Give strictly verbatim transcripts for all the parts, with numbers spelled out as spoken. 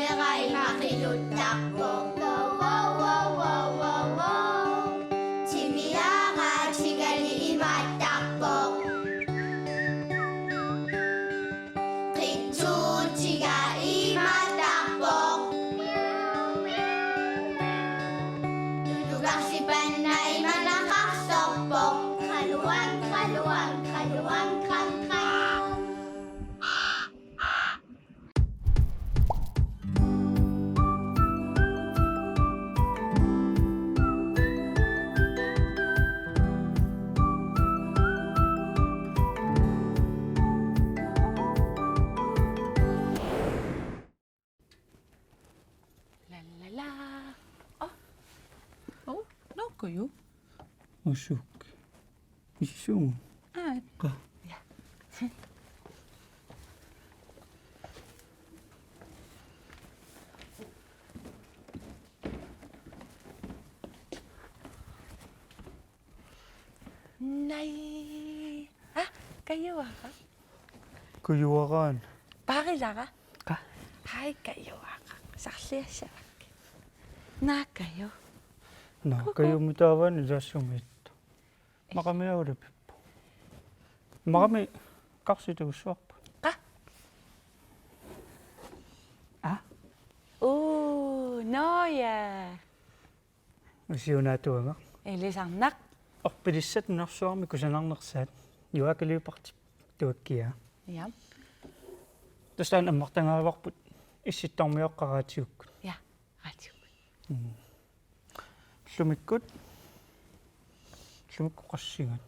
Qeqqeraa imaqiluttarpoq. Wow, wow, wow, wow, wow, wow. Timiaraa tigali imaattarpoq. Qitsuutiga imaattarpoq. Tutukarsipanna imanaqarsorpoq. Qaluang, qaluang, qaluang, qang, qang. La, la, la. Oh. Oh, no, Kaju. Usuk. Issuun. Aa. Qa. Ja. Nai. Ah, Kajuaraq. Kajuaraq. Paarilara. Qa. Hai, Kajuaraq. Sarliassavakkit. Naa, Kaju. Naa, kuku. Kaju mitaavani ilaassumiittoq. Maqami aulapippu. Maqami karsi tagussuarput. Qa. Ah. Uu, no ja. Usiunaatuanga. Ilisarnaq. Orpilissat nunarsuarmi kusanarnersaat. Juakiliuparti tuakkia. Ja. Tassa ammartangaavarput issittormioqqaraatigut. Ja, raatigut. Mm. Ullumikkut. Ullumikkut qassigat.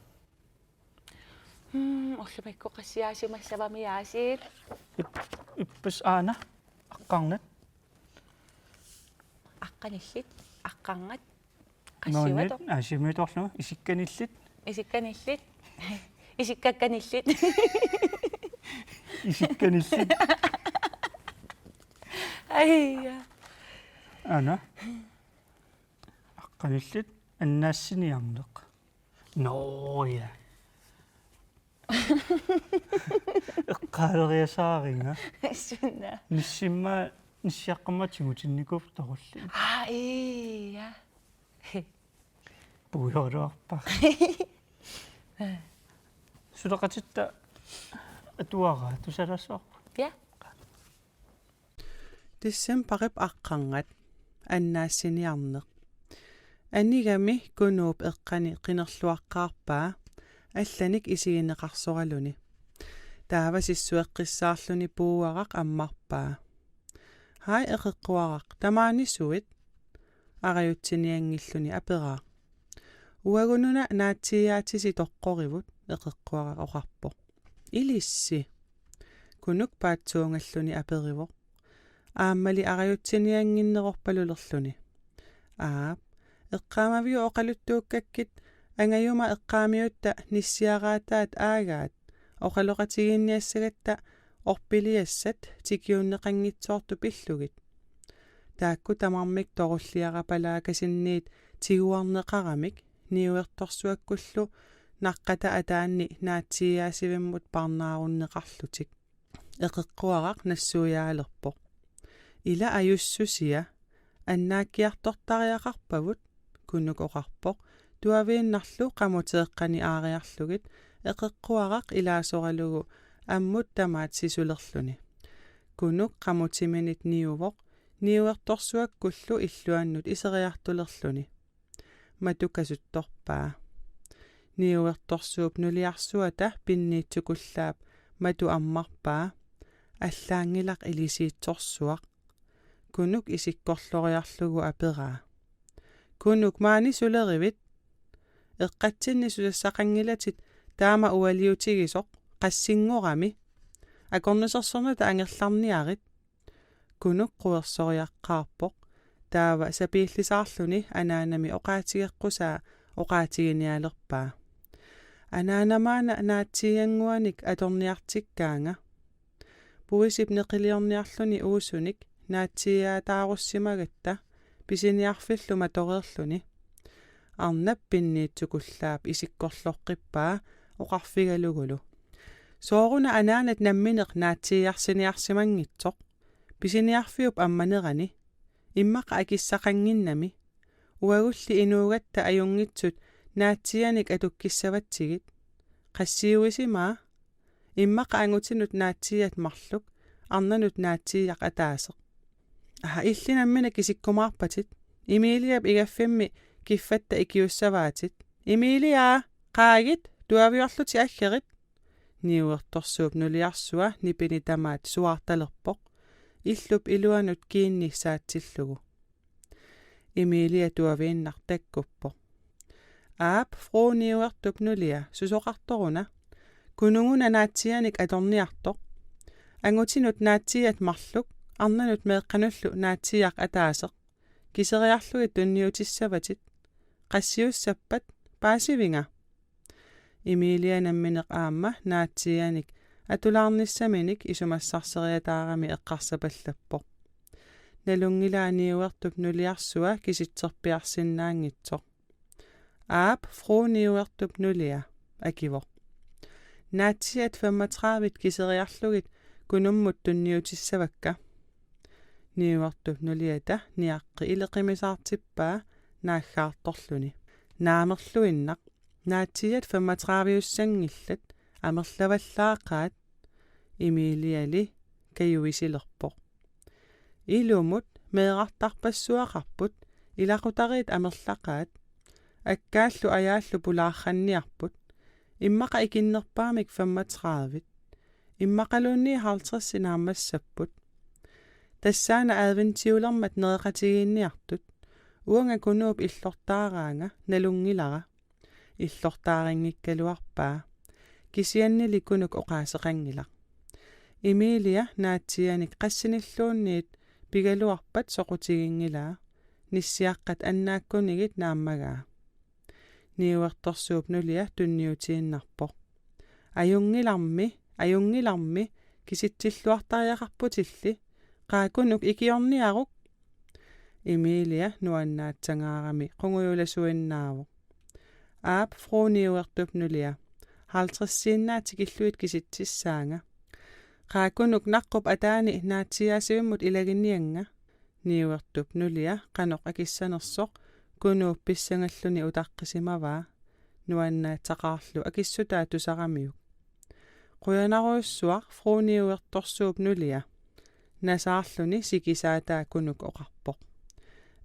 Mm, ullumikkut qassiaasimassavami aasiit. Ip-, ippas aana. Aqqarnat. Aqqanillit. Aqqarngat. Qassiuatoq. Nuunniit, aa, simiitorlu, isikkanillit. Isikkanillit. Isikkakkanillit. Isikkanillit. Ai, ja. Aana. Aqqanillit annaassiniarneq. Nå, ja. Eqqaaleriasaariga. Suna. Nissimma-, nissiaqqammat tigutinnikuupput torulli. Aa, ja. Puiorluarpa. Suleqatitta atuaraa tusarsuarput. Ja. Decembarip aqqarngat, annaassiniarneq. Anigami Kunuup eqqani qinerluaqqaarpaa, allanik isigineqarsoraluni. Taava sissueqqissaarluni puuaraq ammarpaa. Hai, Eqeqquaraq, tamaani suit? Arajutsinianngilluni aperaa. Uagununa naatsiiaatisi toqqorivut, Eqeqquaraq oqarpoq. Ilissi? Kunuk paatsuungalluni aperivoq. Aammali arajutsiniannginnerorpalulerluni. Aap, eqqaamaviuk oqaluttuukkakkit, angajuma eqqaamiutta nissiaraataat aagaat, oqaloqatigiinniassagatta orpiliassat tikiunneqanngitsoortut pillugit. Taakku tamarmik torulliarapalaakasinniit tiguarneqaramik niuertorsuakkullu naqqata ataanni naatsiiaasivimmut parnaarunneqarlutik. Eqeqquaraq nassuiaalerpoq. Ila ajussusia, annaakkiartortariaqarpavut, Kunuk oqarpoq, tuaviinnarlu qamuteeqqani aariarlugit, Eqeqquaraq ilaasoralugu ammut tamaat sisulerluni. Kunuk qamutiminit niuvoq, niuertorsuakkullu illuannut iseriartulerluni. Matu kasuttorpaa. Niuertorsuup nuliarsuata pinniitsukullaap matu ammarpaa. Allaanngilaq ilisiitsorsuaq. Kunuk isikkorloriarlugu aperaa. Kunuk, maani sulerivit? Eqqatsinni susassaqanngilatit taama ualiutigisoq, qassinngorami. Akornusersornata angerlarniarit. Kunuk quersoriaqqaarpoq. Taava sapiillisaarluni anaanami oqaatigeqqusaa oqaatiginialerpaa. Anaanamaana naatsiiannguanik atorniartikkaanga. Puisip neqiliorniarluni uusunik naatsiiaataarussimagatta pisiniarfillu matoreerluni. Arnap pinniitsukullaap isikkorloqqippaa oqarfigalugulu: Sooruna anaanat nammineq naatsiiarsiniarsimanngitsoq? Pisiniarfiup ammanerani. Immaqa akissaqannginnami. Uagulli inuugatta ajunngitsut naatsiianik atukkissavatsigit. Qassiuisimaa? Immaqa angutinut naatsiiat marluk, arnanut naatsiiaq ataaseq. Aha, illit nammineq kisikkumaarpatit. Emiliap igaffimmi kiffatta ikiussavaatit. Emilia, qaagit, tuaviorlutit aggerit. Niuertorsuup nuliarsua nipini tamaat suaartalerpoq. Illup iluanut kiinni saatsillugu. Emilia tuaviinnaq takkuppoq. Aap, fru Niuertup nulia, susoqartoruna? Kununguna naatsiianik atorniartoq. Angutinut naatsiiat marluk, arnanut meeqqanullu naatsiiaq ataaseq. Kiseriarlugit tunniutissavatit. Qassiussappat, paasivinga? Emilia nammineq aamma naatsiianik atulaarnissaminik isumassarseriataarami eqqarsapallappoq. Nalunngilaa Niuertup nuliarsua kisitserpiarsinnaanngitsoq. Aap, fru Niuertup nulia, akivoq. Naatsiiat femogtredive kiseriarlugit Kunummut tunniutissavakka. Niuertup nuliata niaqqi ileqimisaartippaa naaggaartorluni. Naamerluinnaq, naatsiiat femogtredive-ussanngillat, amerlavallaaqaat. Emiliali kajuisilerpoq. Ilumut meerartarpassuaqarput, ilaqutariit amerlaqaat. Akkaallu ajaallu pulaarranniarput. Immaqa ikinnerpaamik femogtredive. Immaqaluunniit halvtreds naammassapput. Tassaana adventiulermat nereqatigiinniartut. Uanga Kunuup illortaaraanga, nalunngilara. Illortaarinngikkaluarpaa. Kisiannili Kunuk oqaaseqanngilaq. Emilia naatsiianik qassinilluunniit pigaluarpat soqutiginngilaa. Nissiaqqat annaakkunigit naammagaa. Niuertorsuup nulia tunniutiinnarpoq. Ajunngilarmi, ajunngilarmi, kisitsilluartariaqarputilli. Qaa, Kunuk ikiorniaruk. Emilia nuannaatsagaarami qungujulasuinnaavoq. Aap, fru Niuertup nulia. Halvtredsiinnaat tikillugit kisitsissaanga. Qaa, Kunuk naqqup ataani naatsiiaasivimmut ilaginiannga. Niuertup nulia qanoq akissanersoq Kunuup pissangalluni utaqqisimavaa, nuannaatsaqaarlu akissutaa tusaramiuk. Qujanarujussuaq, fru Niuertorsuup nulia. Nasaarluni sikisaataa Kunuk oqarpoq.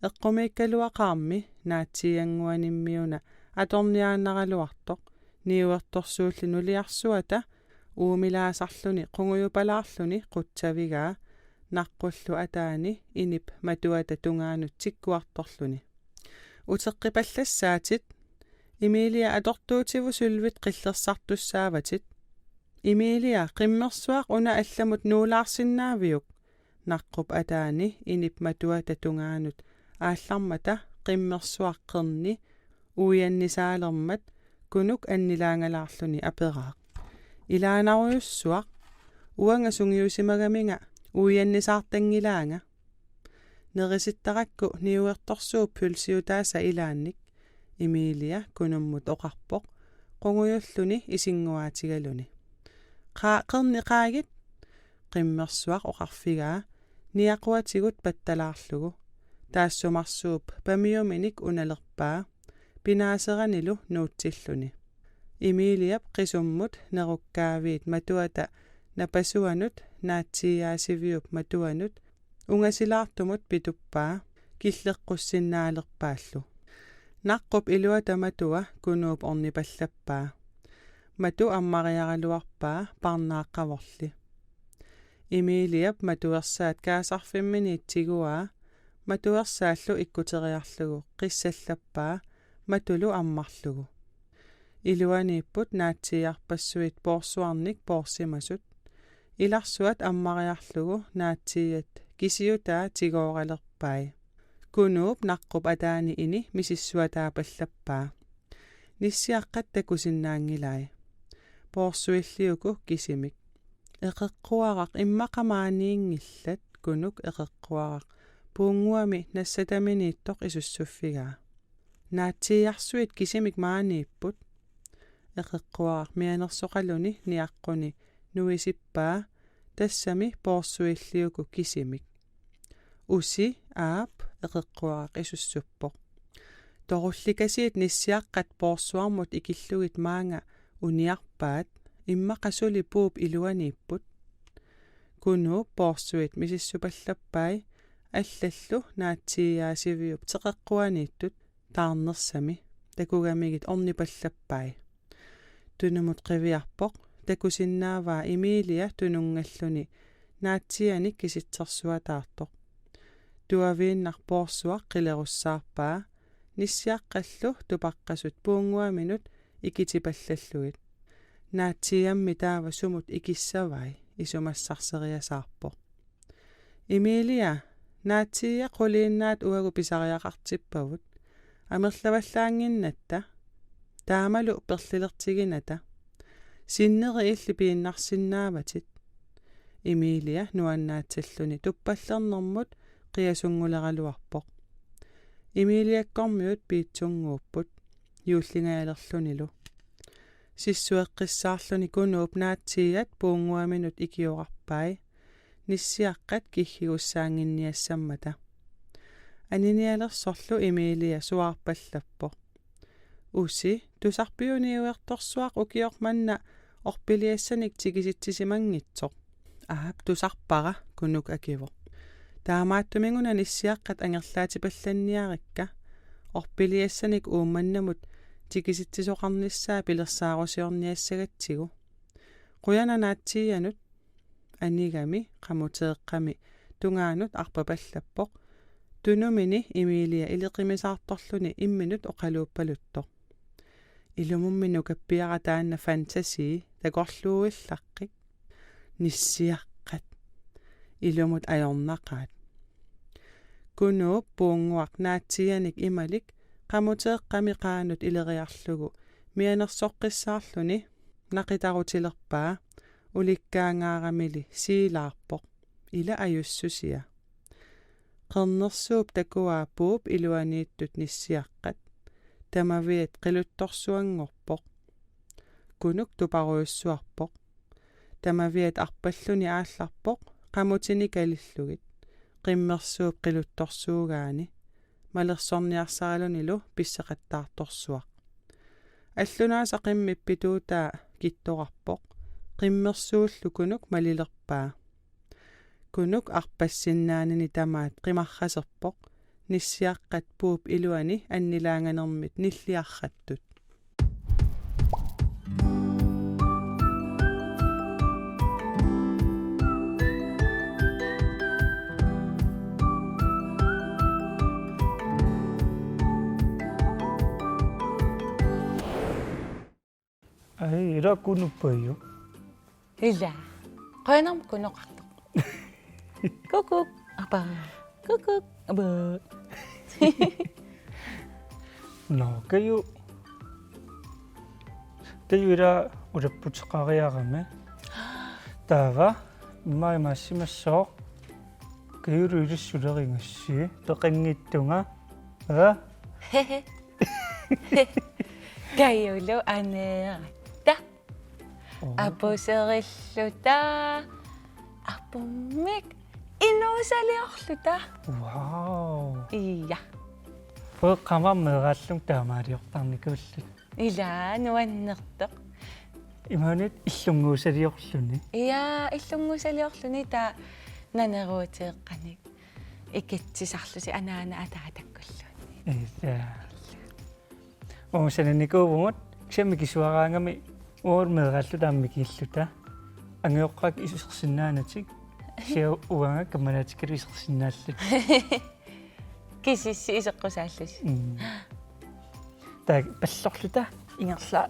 Eqqumiikkaluaqaarmi naatsiiannguanimmiuna atorniaannaraluartoq, Niuertorsuulli nuliarsuata uumilaasarluni qungujupalaarluni qutsavigaa, naqqullu ataani inip matuata tungaanut tikkuartorluni. Uteqqipallassaatit. Emilia atortuutivut sølvit qillersartussaavatit. Emilia, qimmersuaq una allamut nuulaarsinnaaviuk? Naqqup ataani inip matuata tungaanut aallarmata qimmersuaq qerni uiannisaalermat Kunuk annilaangalaarluni aperaaq: Ilaanarujussuaq, uanga sungiusimagaminga uiannisaartanngilaanga. Nerisittarakku Niuertorsuup pølsiutaasa ilaannik, Emilia Kunummut oqarpoq qungujulluni isinnguaatigaluni. Qaa, qerni, qaagit? Qimmersuaq oqarfigaa niaquatigut pattalaarlugu. Taassumarsuup pamiuminik unalerpaa, pinaaseranilu nuutsilluni. Emiliap qisummut nerukkaaviit matuata napasuanut naatsiiaasiviup matuanut ungasilaartumut pituppaa, killeqqussinnaalerpaallu. Naqqup iluata matua Kunuup ornipallappaa. Matu ammariaraluarpaa parnaaqqavorli. Emiliap matuersaat kaasarfimminit tiguaa, matuersaallu ikkuteriarlugu qissallappaa, matulu ammarlugu. Iluaniipput naatsiiarpassuit poorsuarnik poorsimasut. Ilarsuat ammariarlugu naatsiiat kisiutaa tigooralerpai. Kunuup naqqup ataani ini misissuataapallappaa. Nissiaqqat takusinnaanngilai. Poorsuilli uku kisimik. Eqeqquaraq, immaqa maaniinngillat, Kunuk eqeqquaraq puunnguami nassataminiittoq isussuffigaa. Naatsiiarsuit kisimik maaniipput. Eqeqquaraq mianersoqaluni niaqquni nuisippaa, Tassami poorsuilliuku kisimik. Usi aap eqeqquaraq isussuppoq. Torullikasiit nissiaqqat poorsuarmut ikillugit maanga uniarpaat, immaqa suli puup iluaniipput. Kunuup poorsuit misissupallappai, allallu naatsiiaasiviup teqeqquaniittut taarnersami takugamigit ornipallappai. Tunumut qiviarpoq, takusinnaavaa Emilia tununngalluni naatsiianik kisitsersuataartoq. Tuaviinnaq poorsuaq qilerussaarpaa, nissiaqqallu tupaqqasut puunnguaminut ikitipallallugit. Naatsiiammi taava sumut ikissavai, isumassarseriasaarpoq. Emilia, naatsiiat quliinnaat uagut pisariaqartippavut. Amerlavallaannginnatta. Taamalu perlilertiginata. Sinneri illit piinnarsinnaavatit. Emilia nuannaatsalluni tuppallernermut qiasunnguleraluarpoq. Emiliakkormiut piitsunnguupput, juullingajalerlunilu. Sissueqqissaarluni Kunuup naatsiiat puunnguaminut ikiorarpai, nissiaqqat kiggigussaannginniassammata. Aninialersorlu Emilia suaarpallappoq: Usi, tusarpiuk niuertorsuaq ukioq manna orpiliassanik tikisitsisimanngitsoq? Aap, tusarpara, Kunuk akivoq. Taamaattumik una nissiaqqat angerlaatipallanniarikka, orpiliassanik Uummannamut tikisitsisoqarnissaa pilersaarusiorniassagatsigu. Qujanaq naatsiianut. Anigami qamuteeqqami tungaanut arpapallappoq. Tunumini Emilia ileqimisaartorluni imminut oqaluuppaluttoq: Ilumummi nukappiara taanna fantasi, takorluuillaqqik. Nissiaqqat. Ilumut ajornaqaat. Kunuup puunnguaq naatsiianik imalik qamuteeqqami qaanut ileriarlugu mianersoqqissaarluni naqitarutilerpaa, ulikkaangaaramili siilaarpoq: Ila ajussusia. Qernersuup takuaa puup iluaniittut nissiaqqat. Tamaviat qiluttorsuanngorpoq. Kunuk tuparujussuarpoq. Tamaviat arpalluni aallarpoq qamutini kalillugit, qimmersuup qiluttorsuugaani, malersorniarsaralunilu pisseqattaartorsuaq. Allunaasaq qimmip pituutaa kittorarpoq, qimmersuullu Kunuk malilerpaa. Kunuk arpassinnaanini tamaat qimarraserpoq, nissiaqqat puup iluani annilaanganermit nilliarrattut. Ai, ila Kunuppajuk. Ila. Qujanarmi Kunoqartoq. Kukuk. Apa. Kukuk. Apa. Nå, Kaju. Kaju ila ulapputeqariarami. Taava, immaqa imaassimassooq. Kajulu ilissi sulerigassi. Peqanngitsunga. Aa? Kajulu aneeratta. Oo. Apuserilluta. Apummik inuusaliorluta. Wow. Ia. Pueqqama meeraallunga taamaaliortarnikuulluta. Ila nuannertoq. Imaanit illunnguusaliorluni. Ia, illunnguusaliorluni taava naneruuteeqqanik. Ikitsisarlusi anaana ataatakkulluunniit. Ila. Uanga sananikuuvugut, kisianni mikisuaraangami uagut meeraalluta aamma mikiilluta. Angajoqqaakka isersinnaanatik. Kisianni uanga kammalaatikkalu isersinnaalluta. Kisissi iseqqusaallusi. Mm. Taava pallorluta ingerlaa.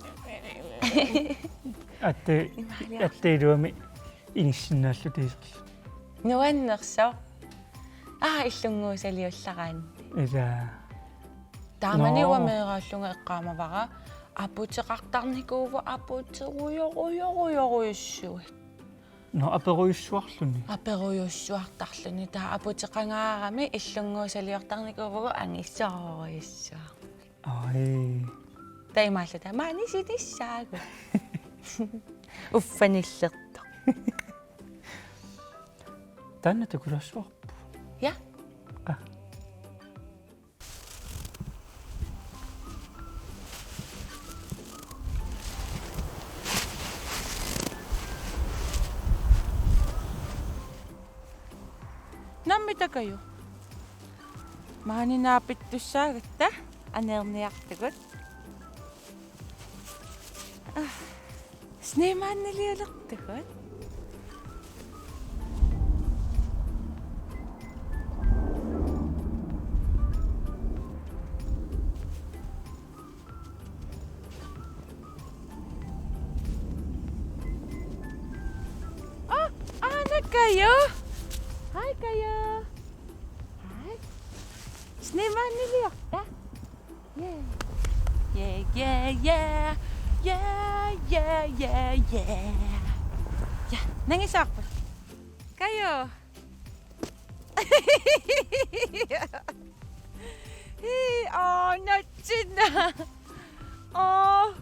Atte, imaaliaq, atte iluami igissinnaalluta iserluta. Nuannersoq. Aa, illunnguusaliullaraanni. Ila. Taamani. Nå. Uanga meeraallunga eqqaamavara aputeqartarnikuuvoq aputerujorujorujorujussuit. Nå, aperujussuarluni. Aperujussuartarluni. Taava aputeqangaarami illunnguusaliortarnikuuvugut angisoorujussuaq. Ai. Taamaalluta maani sinissaagut. Uffanillertoq. Taanna takulaassavarput. Ja. Qa. Nammineq Kaju. Maani naapittussaagatta aneerniartugut. Ah, snemandiliulertugut. Ah, aana Kaju. Hej, Kaju. Hej. Snemandiliorta. Yeah. Yeah, yeah, yeah. Yeah, yeah, yeah, yeah. Ja, nangisaarput. Kaju. Hii, oh, natsinna. Oh.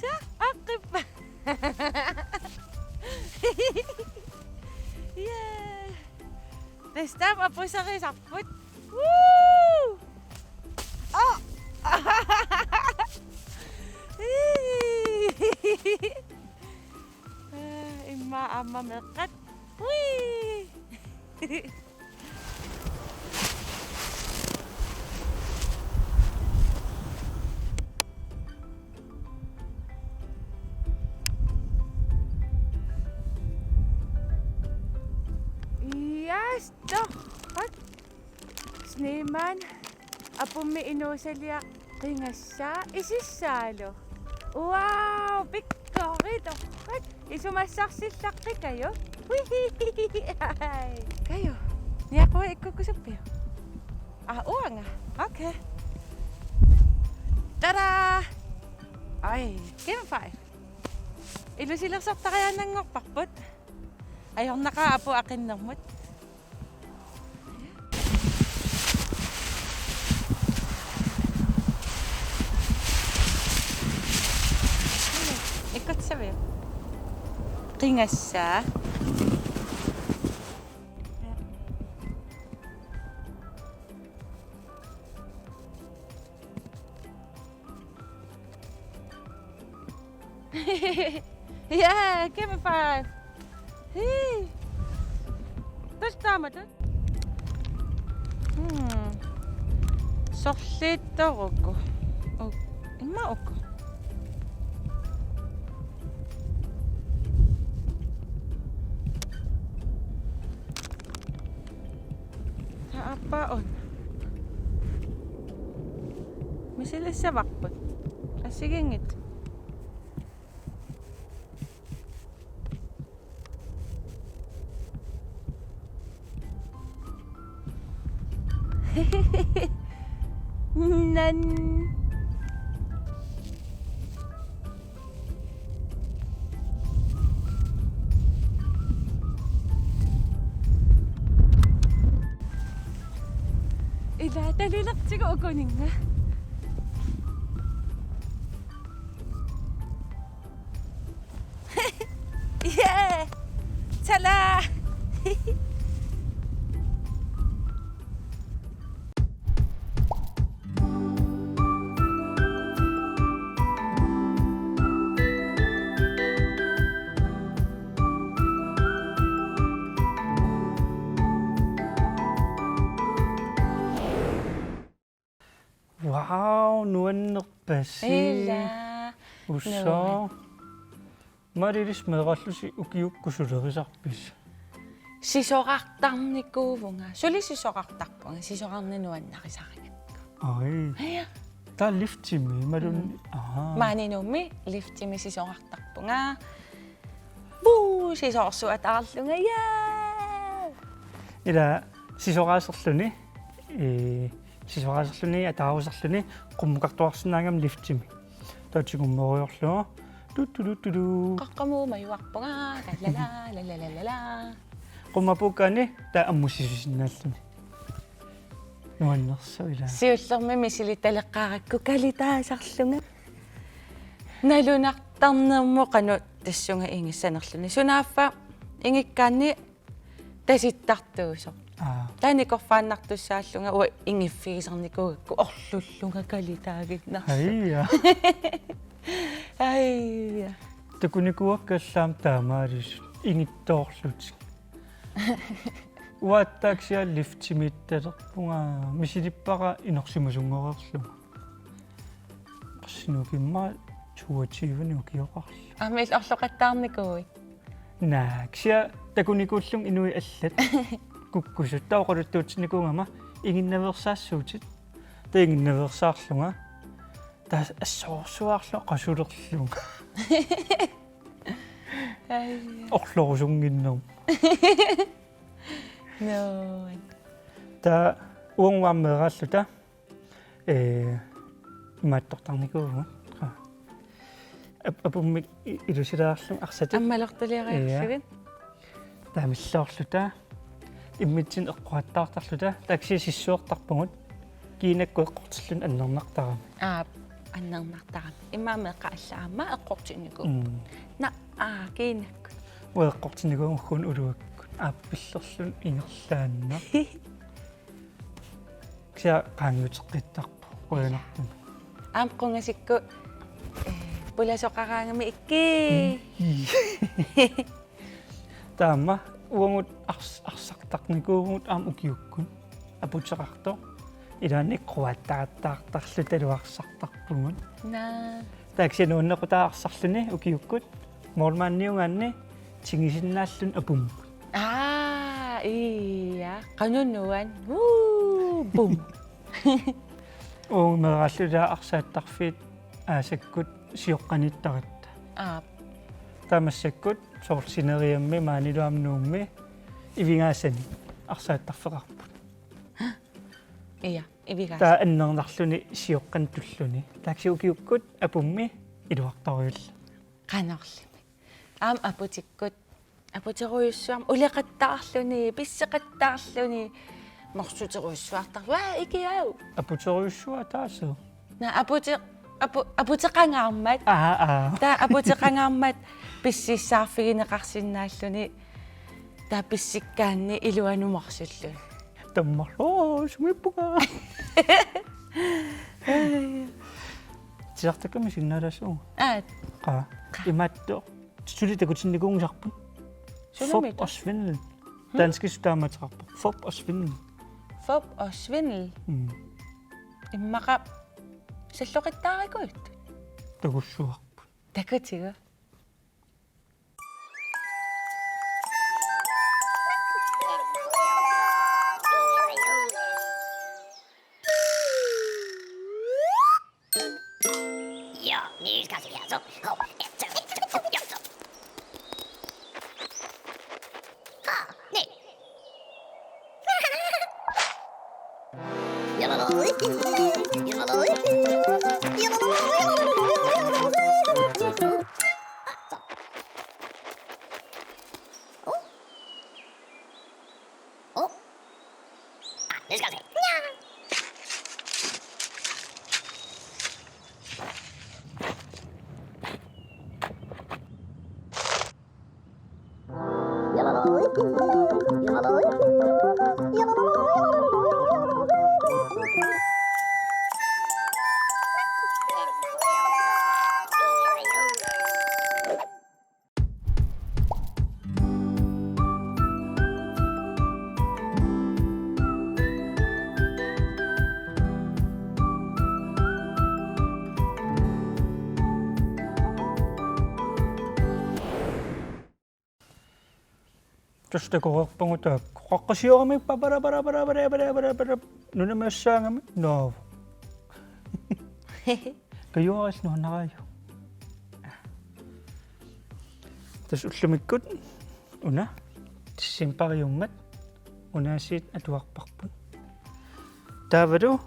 Sa, aqqippa. Yeah. Tassa taama apuuserisarput. Woo! Oh! Immaqa aamma meeqqat. Wii! Yes, torrak. Snemand. Apummi inuusaliaq qingassaa isissaalu. Wow, pikkorik, torrak. Isumassarsillaqqikaju. Wihii. Kaju. Niaqua ikkukkusuppiuk? Ah, uanga. Okay. Tada! Ai, gimme five. Ilusilersortariaannanngorparput. Ajornaqaaq apuup aqinnermut. Ikkutsaviuk? Qingassaa. Yeah, gimme five. Hii. Tassa taama tassa. Hmm. Sorliittoq uku. U-, immaqa uku. Aappaa una. Misilissavarput. Assigiinngitsut. Nan. Ila talilertigu ukuninnga. Yeah! Tala! Wow, nuannerpasi. Ila. Uso. Nuan. Maalilis meeraallusi ukiukkut sulerisarpisi? Sisorartarnikuuvunga. Suli sisorartarpunga, sisorarneq nuannarisarigakku. Ai. Ja. Taava liftimi, imaluunniit. Mm. Aha. Maani Nuummi liftimi sisorartarpunga. Buu, sisoorsuataarlunga, ja! Ila sisoraaserluni, ee, sisoraaserluni, ataaruserluni, qummukartuarsinnaagami liftimi. Taava tigummooriarlugu. Tuttu, tuttu, tuttu. Qaqqamut majuarpunga, la, la, la. Qummut apuukkaanni, taava ammut sisusinnaalluni. Nuannersuaq ila. Siullermik misilittaleqqaarakku kalitaasarlunga. Nalunartarnermut qanoq tassunga ingissanerluni. Sunaaffa ingikkaanni tasittartuusoq. Aa. Taanna nikorfaannartussaallunga uanga ingiffigisarnikuugakku orlullunga kalitaaginnarlunga. Aija. Aija. Takunikuuakka allaammi taamaalisut ingittoorlutik. Uattaaq kisianni liftimiittalerpunga misilippara inersimasunngorlunga. Qassinik ukioq immaqa toogtyve ukioqarlunga. Aamma illit orloqattaarnikuuit? Naa, kisianni takunikuullunga inuit allat. Kukkusut taava oqaluttuutinnikuugama inginnaveersaassuutit. Taava inginnaveersaarlunga. Taava assorsuarlunga qasulerlunga. Aija. Orlorusunnginnerma. Naa. Taava uunga aamma meeraalluta. Ee, imaattortarnikuuvugut. Ap-, apummik i-, ilusilaarlugit arsaq. Ammalortuliariarlugit. Ia. Taamaalluta. Immitsinnut eqquattaartarluta. Taava kisianni sissuertarpugut. Kiinakkut eqqortilluni annernartarami. Aap, annernartarami. Immaqa meeqqat allat aamma eqqortinnikuupput. Mm. Naa, aa, kiinakkut. Uanga eqqortinnikuuvunga ugguuna uluakkut. Aappillerluni ingerlaannaq. Kisianni qaangiuteqqittarpoq qujanartumik. Aamma qungasikkut, ee, pulasoqaraangami ikkii. Mm. Taava uagut ars-, arsartarnikuuvugut aamma ukiukkut aputeqartoq. Ilaanni eqquattaartartarlutalu arsartarpugut. Naa. Taava kisianni nuannequtaavoq arsarluni ukiukkut. Målmandiugaanni tingisinnaalluni apummut. Aa, ia. Qanoq nuann-, uu, bum. Uunga meeraalluta arsaattarfiit aasakkut sioqqaniittaratta. Aap. Taava massakkut soorlu sineriammi maanilu aamma Nuummi Ivigaasanik arsaattarfeqarput. Ia, Ivigaasanik. Taava annernarluni sioqqanik tulluni. Taava kisianni ukiukkut apummi iluartorujulluni. Qanorlimi. Aamma aputikkut, aputerujussuarmik uleqattaarluni, pisseqattaarluni, morsuterujussuartarluni, aa, ikiaau. Aputerujussuaq ataaseq. Naa, apute-, apu-, aputeqangaarmat. Aa, aa. Taava aputeqangaarmat pississaarfigineqarsinnaalluni. Taava pissikkaanni iluanut morsulluni. Tammarlu, oo, sumiippunga. Titartakkami sinnaalaassuunga. Aa. Qaa. Qaa. Imaattoq. Suli takutinnikuunngisarput. Sunami. Fup og svindel. Hmm? Danskisut taamaateqarpoq. Fup og svindel. Fup og svindel. Mm. Immaqa salloqittaarikuuit? Takussuarput. Takutigu. Ja, nu skal vi altså. Hov, ja, så. Ah, nej. Tassa takoreerpagut taakku. Qaqqasiorami papara para para para para para para. Nunamiassaagami. No. Kajuaris nuannaraajuk. Tassa ullumikkut una decembariummat unaasiit atuarparput. Taavalu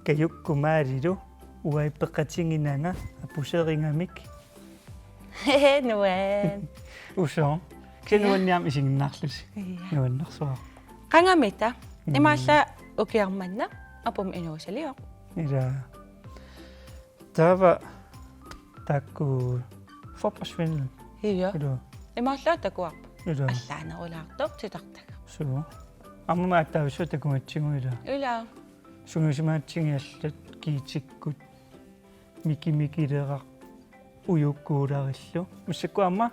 Kajukkut Maalilu uanga peqatiginanga apuserigamik. Nuann. Usoq. Kisianni nuanniarmi isiginnaarlusi. Ia. Nuannersuaq. Qangamita. Mm. Imaallaat ukioq manna apummik inuusalioq. Ila. Taava taakku Fup og svindel. Ia. Ila. Imaallaat takuarput. Ila. Allaanerulaartoq titartagaq. Suu. Aamma attavissuaq takugatsigu ila. Ila. Sungiusimaatsigit allat kiitikkut mikimikileraq ujuukkuularillu. Massakkut aamma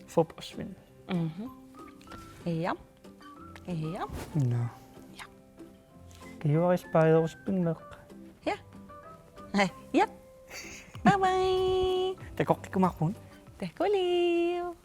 fodboldssvend. Mhm. Ja. Ja. Nå. Ja. Kiuaris paajeruspingleq. Ja. Hej. Ja. Bye bye. Takoqqikkumaarpugut. Takuliu.